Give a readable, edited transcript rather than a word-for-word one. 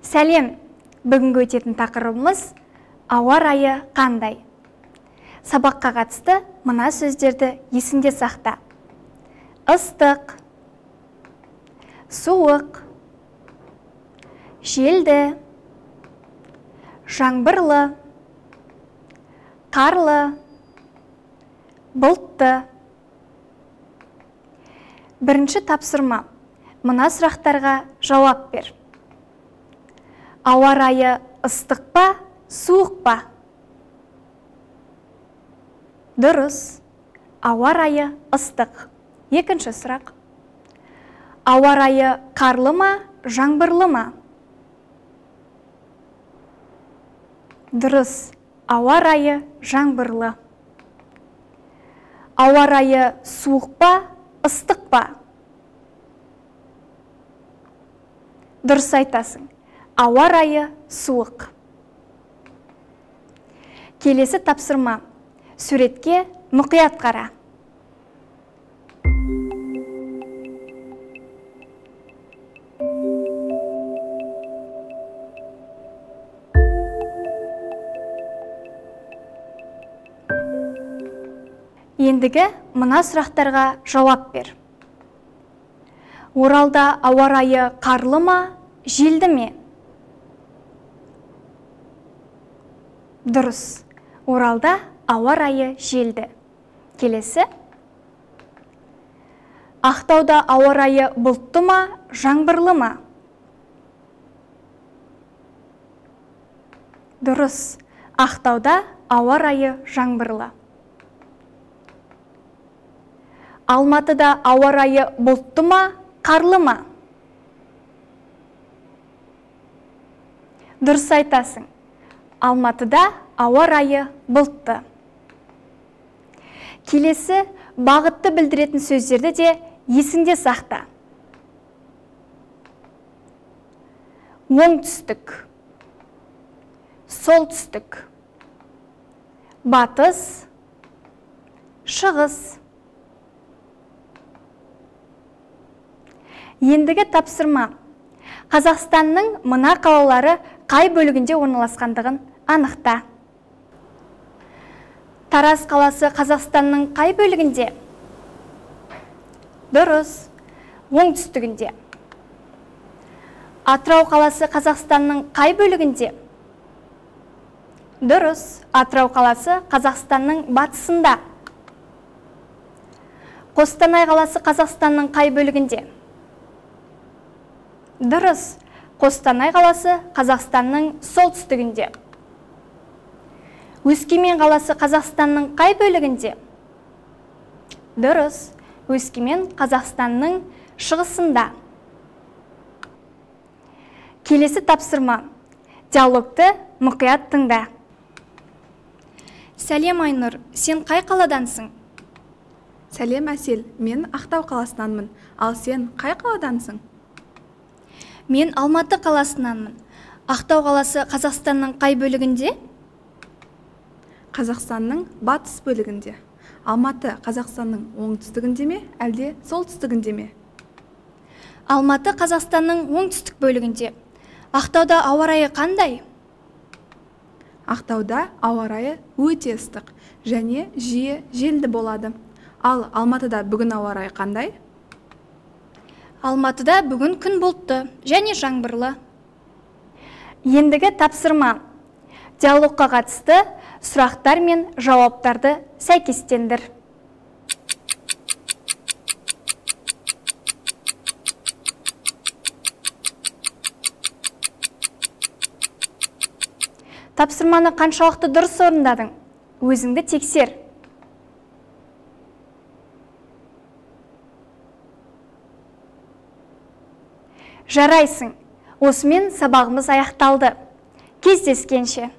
Сәлем! Бүгінгі өтетін тақырыбымыз ауа райы қандай? Сабаққа қатысты мына сөздерді есіңде сақта. Ыстық, суық, желді, жаңбырлы, қарлы, бұлтты. Бірінші тапсырма. Мына сұрақтарға жауап бер. Ауа райы ыстық па, суық па? Дұрыс. Ауа райы ыстық. Екінші сұрақ. Ауа райы қарлы ма, жаңбырлы ма? Дұрыс. Ауа райы жаңбырлы. Ауа райы суық па, ыстық па? Дұрыс айтасың. Ауа райы суық. Келесі тапсырма. Суретке мұқият қара. Ендігі мына сұрақтарға жауап бер. Оралда ауа райы қарлы ма, желді ме? Дұрыс. Оралда ауа райы желді. Келесі. Ақтауда ауа райы бұлтты ма, жаңбырлы ма? Дұрыс. Ақтауда ауа райы жаңбырлы. Алматыда ауа райы бұлтты ма, қарлы ма? Дұрыс айтасың. Алматыда ауа райы бұлтты. Келесі бағытты білдіретін сөздерді де есіңде сақта. Оңтүстік, солтүстік, батыс, шығыс. Ендігі тапсырма. Қазақстанның мына қалалары қай бөлігінде орналасқандығын анықта. Тараз қаласы Қазақстанның қай бөлігінде? Дұрыс, оңтүстігінде. Атырау қаласы Қазақстанның қай бөлігінде? Дұрыс, Атырау қаласы Қазақстанның батысында. Қостанай қаласы Қазақстанның қай бөлігінде? Дұрыс, Қостанай қаласы Қазақстанның солтүстігінде. Өскемен қаласы Қазақстанның қай бөлігінде? Дұрыс, Өскемен Қазақстанның шығысында. Келесі тапсырма. Диалогты мұқият тыңда. Сәлем, Айнұр, сен қай қаладансың? Сәлем, Әсел, мен Ақтау қаласынанмын. Ал сен қай қаладансың? Мен Алматы қаласынанмын. Ақтау қаласы Қазақстанның қай бөлігінде? Қазақстанның батыс бөлігінде. Алматы Қазақстанның оңтүстігінде ме, әлде солтүстігінде ме? Алматы Қазақстанның оңтүстік бөлігінде. Ақтауда ауа райы қандай? Ақтауда ауа райы өте ыстық және жиі желді болады. Ал Алматыда бүгін ауа райы қандай? Алматыда бүгін күн бұлтты және жаңбырлы. Ендігі тапсырма. Диалогқа қатысты сұрақтар мен жауаптарды сәйкестендір. Тапсырманы қаншалықты дұрыс орындадың? Өзіңді тексер. Жарайсың. Осымен сабағымыз аяқталды. Кездескенше.